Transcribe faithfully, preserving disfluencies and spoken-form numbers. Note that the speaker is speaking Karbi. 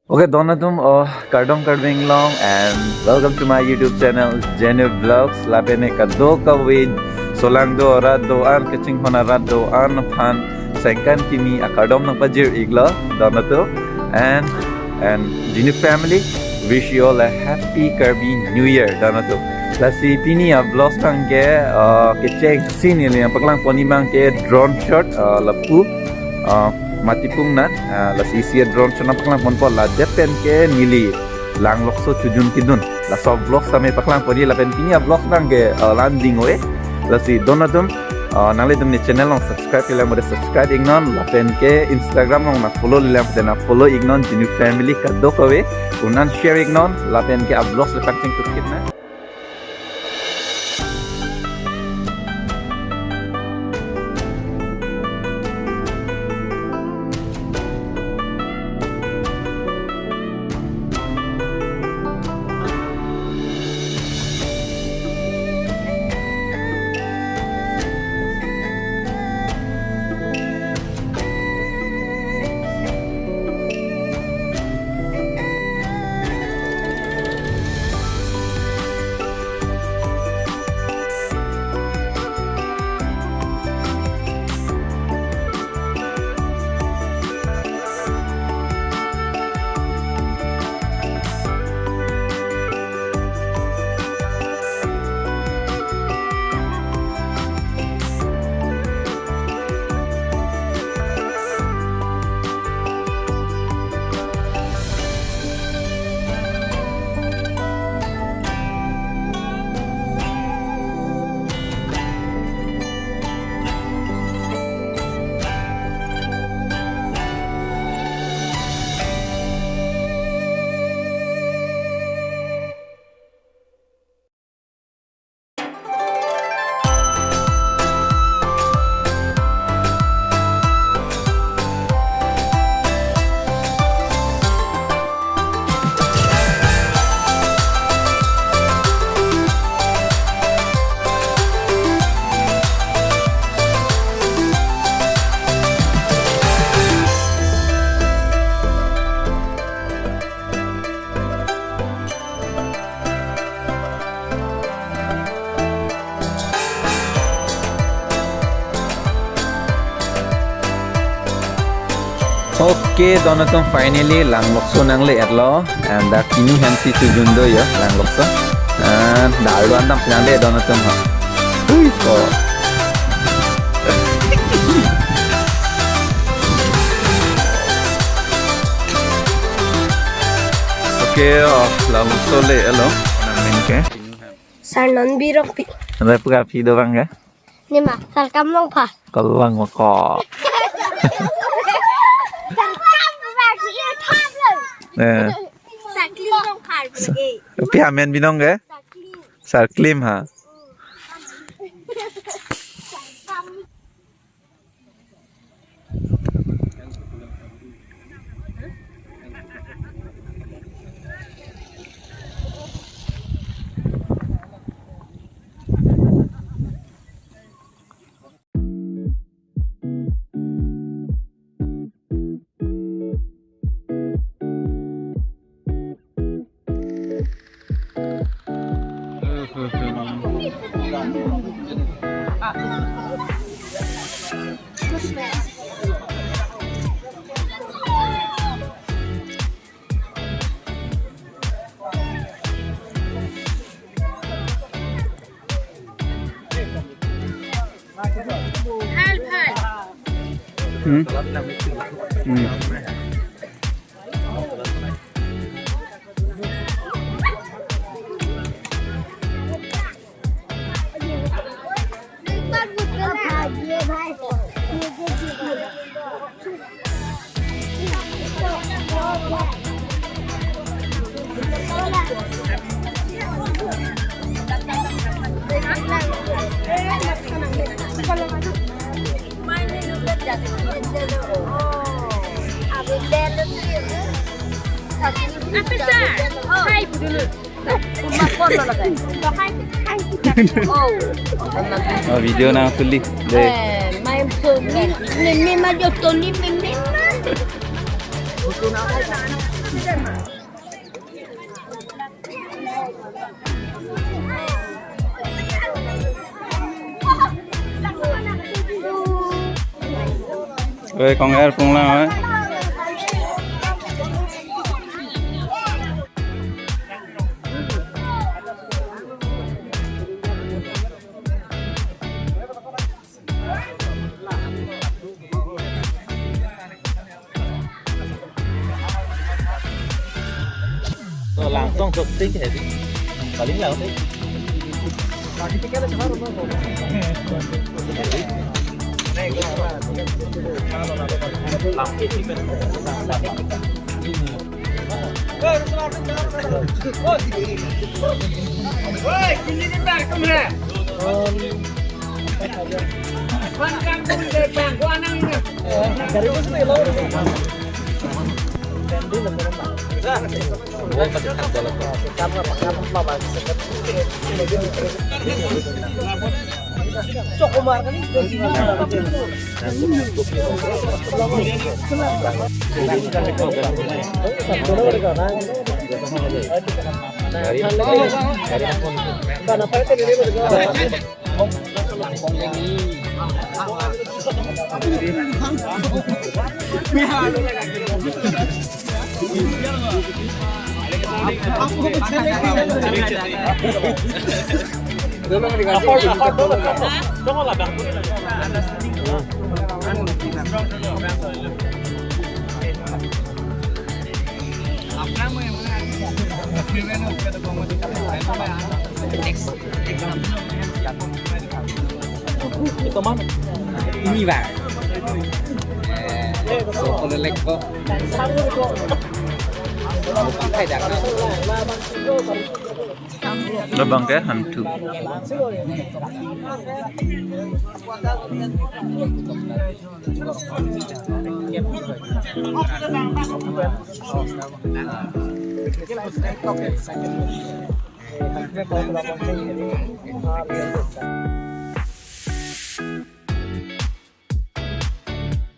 Okay, don atum, oh, kardom Karbi Anglong and welcome to my YouTube channel, Jenu Vlogs. Lapen ke kadokave solangdo arat do-an, kachinghon arat do-an aphan sengkan kimi akardom nangpajir-iklo, don atum. And, and Jinu family, wish you all a happy Karbi New Year, don atum. Lasi pini a-vlogs abang ke, uh, kechengsi neli nangpaklangpon abang ke drone shot, uh, lapu, uh, Matipung na, uh, lasi isi a-drone shot nangpaklangponpo, ladak pen ke neli Langlokso chojun kedun. Laso vlogs tame paklangponji, lapen pini a-vlogs abang ke, uh, la-an ding ave. Lasi don atum, uh, nanglitum ne channel along subscribe-le lang mode subscribe-iknon, lapen ke Instagram along nang follow-le lang mode nang follow-iknon, Jinu family kadokave un-an share-iknon, lapen ke a-vlogs le pangcheng tukit na. Okay, don atum, finally Langlokso nangle-etlo, and dak Kinu hemsi chojun do yo Langlokso, and dal do-an dam nangle don atum ha. Hui ko. Okay, oh, Langlokso le-etlo. Nang min ke? Sarnon Birokpi. Ada pura pi do bang ke? Nima, Sarkam Longpha. Kalang mako. Sarkam Longpha, iya, thap lo. Eh. Sarklim Longpha, eh. Pi amen binong ke? Sarklim. Sarklim ha. Hmm? Hmm. Apa sa? Hai dulu. Oh, video nang tuli. Deh. Eh, main phone ni, meme ma jo tuli meme ma. Oi, kong er punglang, oi. To langtong to tik hai di. Paling lang tik. Ito man. Ini ba? Eh, so, kalau lek ko. Bukan kayak dah. Labang ke hantu.